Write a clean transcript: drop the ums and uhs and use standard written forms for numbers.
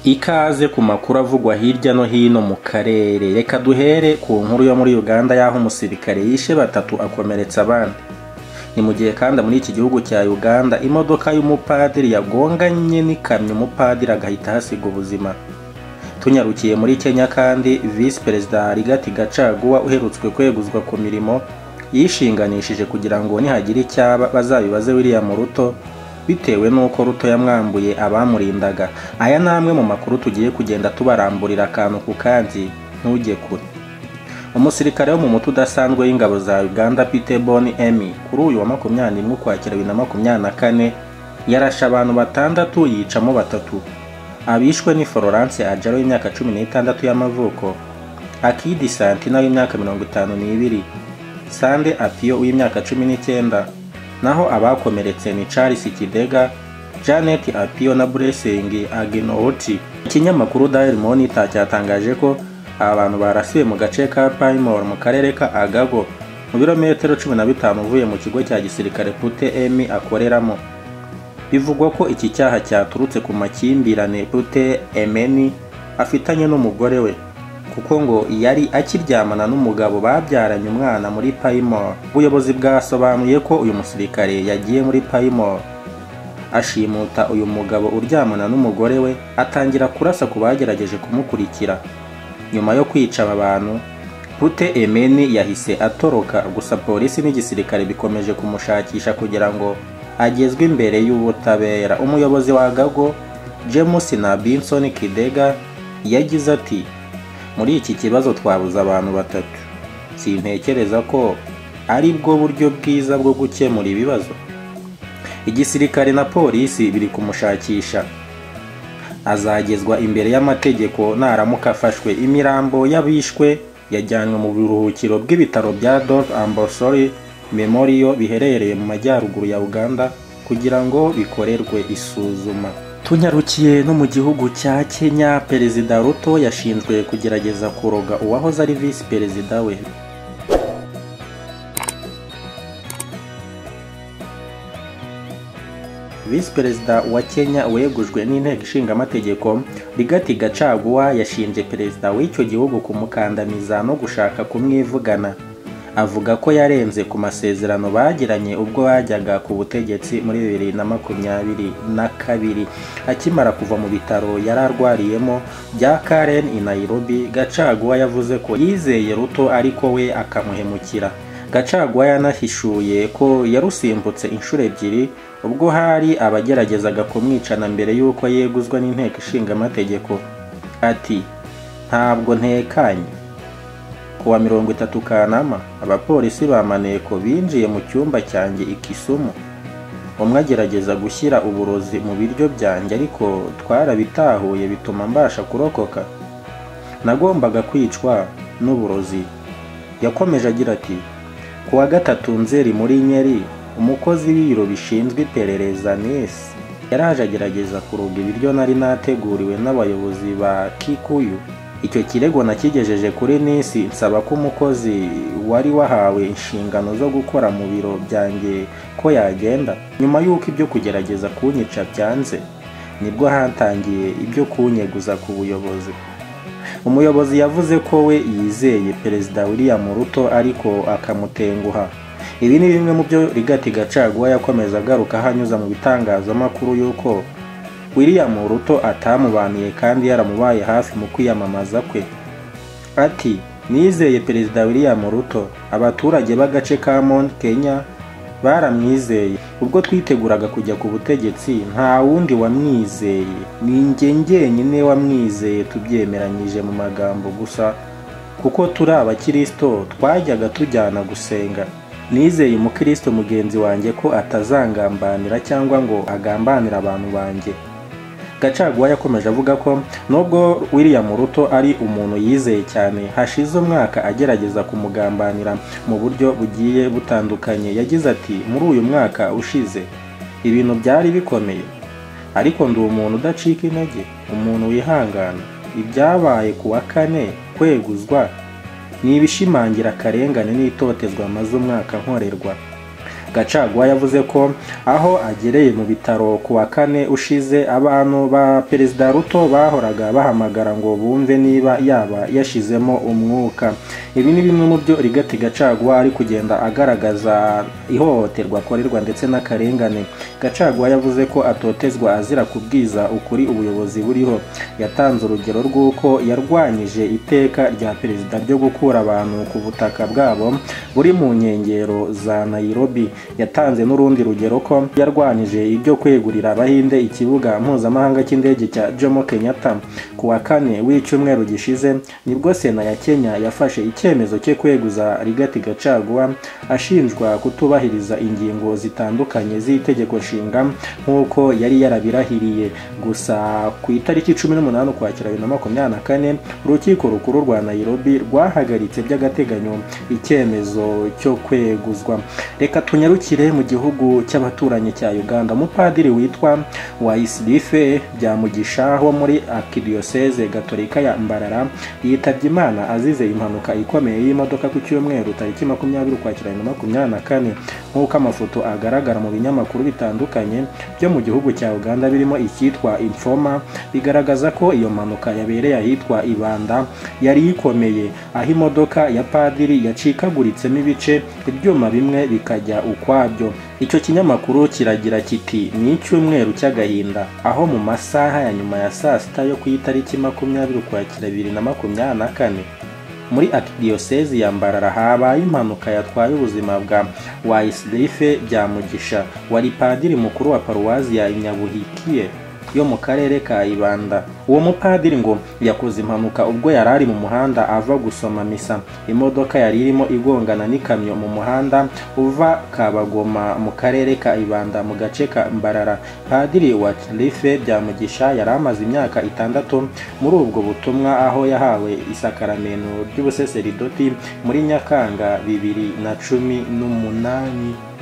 Ikaze ku makuru avugwa hirya no hino mu karere. Reka duhere ku nkuru yo muri Uganda y'aho umusirikare yishe batatu akomeretsa abandi. Ni mu gihe kandi muri iki gihugu cya Uganda imodoka y'umupadiri yagonganye n'ikamyo, umupadiri agahita ahasiga ubuzima. Tunyarukiye muri Kenya kandi, Visi Perezida Rigathi Gachagua uherutswe kweguzwa ku mirimo yishinganishije kugira ngo nihagira icyaba bazabibaze William Ruto, bitewe n'uko Ruto yamwambuye abamurindaga. Aya ni amwe mu makuru tugiye kugenda tubaramburira akantu ku kandi, ntujye kure. Umusirikare wo mu mutwe udasanzwe w'ingabo za Uganda Peter Bon Emi kuri uyu wa 21 Ukwakira 2024 yarashe abantu batandatu yicamo batatu. Abishwe ni Florence Ajaro w'imyaka 16 y'amavuko, Akidi Santina w'imyaka 52, Sande Apio w'imyaka 19, naho abakomeretse ni Charles Kidega, Janet Apio na Blessing Aginoti. Ikinyamakuru Daily Monitor cyatangaje ko aba bantu barasiwe mu gace ka Paimor mu karere ka Agago, mu birometero 15 uvuye mu kigo cya gisirikare Pute Emi akoreramo. Bivugwa ko iki cyaha cyaturutse ku makimbirane Pute Emeni afitanye n'umugore we, kuko ngo yari akiryamana n'umugabo babyaranye umwana muri Paimor. Ubuyobozi bwasobanuye ko uyu musirikare yagiye muri Paimor ashimuta uyu mugabo uryamana n'umugore we, atangira kurasa ku bagerageje kumukurikira. Nyuma yo kwica aba bantu, Pute Emeni yahise atoroka, gusa polisi n'igisirikare bikomeje kumushakisha kugira ngo agezwe imbere y'ubutabera. Umuyobozi wa Gago James na Binson Kidega yagize ati: muri iki kibazo twabuze abantu batatu, sintekereza ko ari bwo buryo bwiza bwo gukemura ibibazo. Igisirikare na polisi biri kumushakisha, azagezwa imbere y'amategeko naramuka afashwe. Imirambo y'abishwe yajyanywe mu buruhukiro bw'ibitaro bya Dove Ambosori Memorial biherereye mu majyaruguru ya Uganda kugira ngo bikorerwe isuzuma. Tunyarukiye no mu gihugu cya Kenya, Perezida Ruto yashinzwe kugerageza kuroga uwahoze ari Visi Perezida we. Visi Perezida wa Kenya wegujwe n'inteko ishinga amategeko Rigathi Gachagua yashinje perezida w'icyo gihugu kumukandamiza no gushaka kumwivugana. Avuga ko yarenze ku masezerano bagiranye ubwo bajyaga ku butegetsi muri 2022. Akimara kuva mu bitaro yari arwariyemo bya Karen i Nairobi, Gachagua yavuze ko yizeye Ruto ariko we akamuhemukira. Gachagua yanahishuye ko yarusimbutse inshuro ebyiri ubwo hari abageragezaga kumwicana mbere y'uko yeguzwa n'inteko ishinga amategeko. Ati: ntabwo ntekanye. Kuwa 30 Kanama, abapolisi ba maneko binjiye mu cyumba cyanjye i Kisumu. Umwe agerageza gushyira uburozi mu biryo byanjye, ariko twarabitahuye bituma mbasha kurokoka. Nagombaga kwicwa n'uburozi. Yakomeje agira ati: kuwa 3 Nzeri muri Nyeri, umukozi w'ibiro bishinzwe iperereza NIS yaraje agerageza kuroga ibiryo nari nateguriwe n'abayobozi ba Kikuyu. Icyo kirego nakigejeje kuri NIS nsaba ko umukozi wari wahawe inshingano zo gukora mu biro byanjye ko yagenda. Nyuma y'uko ibyo kugerageza kunyica byanze, nibwo hatangiye ibyo kunyeguza ku buyobozi. Umuyobozi yavuze ko we yizeye Perezida William Ruto ariko akamutenguha. Ibi ni bimwe mu byo Rigathi Gachagua yakomeza agaruka hanyuza mu bitangazamakuru y'uko William Ruto atamubaniye kandi yaramubaye hafi mu kwiyamamaza kwe. Ati: nizeye Perezida William Ruto, abaturage b'agace ka Mount Kenya baramwizeye. Ubwo twiteguraga kujya ku butegetsi nta wundi wamwizeye, ni njye njyenyine wamwizeye, tubyemeranyije mu magambo gusa kuko turi abakristo twajyaga tujyana gusenga. Nizeye umukristo mugenzi wanjye ko atazangambanira cyangwa ngo agambanire abantu banjye. Gachagua yakomeje avuga ko nubwo William Ruto ari umuntu yizeye cyane, hashize umwaka agerageza kumugambanira mu buryo bugiye butandukanye. Yagize ati: muri uyu mwaka ushize ibintu byari bikomeye, ariko ndi umuntu udacika intege, umuntu wihangana. Ibyabaye ku wa 4 kweguzwa ni ibishimangira akarengane n'itotezwa maze umwaka nkorerwa. Gachagua yavuze ko aho agereye mu bitaro ku wa kane ushize, abantu ba Perezida Ruto bahoraga bahamagara ngo bumve niba yaba yashizemo umwuka. Ibi ni bimwe mu byo Rigathi Gachagua ari kugenda agaragaza, ihohoterwa akorerwa ndetse n'akarengane. Gachagua yavuze ko atotezwa azira kubwiza ukuri ubuyobozi buriho. Yatanze urugero rw'uko yarwanyije iteka rya perezida ryo gukura abantu ku butaka bwabo buri mu nkengero za Nairobi. Yatanze n'urundi rugero ko yarwanyije ibyo kwegurira Abahinde ikibuga mpuzamahanga cy'indege cya Jomo Kenyatta. Ku wa kane w'icyumweru gishize nibwo Sena ya Kenya yafashe icyemezo cyo kweguza Rigathi Gachagua ashinjwa kutubahiriza ingingo zitandukanye z'itegeko nshinga nk'uko yari yarabirahiriye. Gusa ku itariki 18 Ukwakira 2024, urukiko rukuru rwa Nairobi rwahagaritse by'agateganyo icyemezo cyo kweguzwa. Reka tunyarukire mu gihugu cy'abaturanyi cya Uganda. Umupadiri witwa Wycliffe Byamugisha wo muri Archdiocese Gatolika ya Mbarara yitabye Imana azize impanuka ikomeye y'imodoka ku cyumweru tariki 20 Ukwakira 2024, nk'uko amafoto agaragara mu binyamakuru bitandukanye byo mu gihugu cya Uganda birimo icyitwa Informa, bigaragaza ko iyo mpanuka yabereye ahitwa Ibanda yari ikomeye, aho imodoka ya padiri yacikaguritsemo ibice, ibyuma bimwe bikajya ukwabyo. Icyo kinyamakuru kiragira kiti: ni icyumweru cy'agahinda, aho mu masaha ya nyuma ya saa sita yo ku itariki 20 Ukwakira 2024 muri Archdiocese ya Mbarara habaye impanuka yatwaye ubuzima bwa Wycliffe Byamugisha, wari padiri mukuru wa paruwasi ya Nyabuhikiye yo mu karere ka Ibanda. Uwo mupadiri ngo yakoze impanuka ubwo yari ari mu muhanda ava gusoma misa. Imodoka yari irimo igongana n'ikamyo mu muhanda uva Kabagoma mu karere ka Ibanda mu gace ka Mbarara. Padiri Wycliffe Byamugisha yari amaze imyaka 6 muri ubwo butumwa, aho yahawe isakaramento ry'ubuseseridoti muri Nyakanga 2018.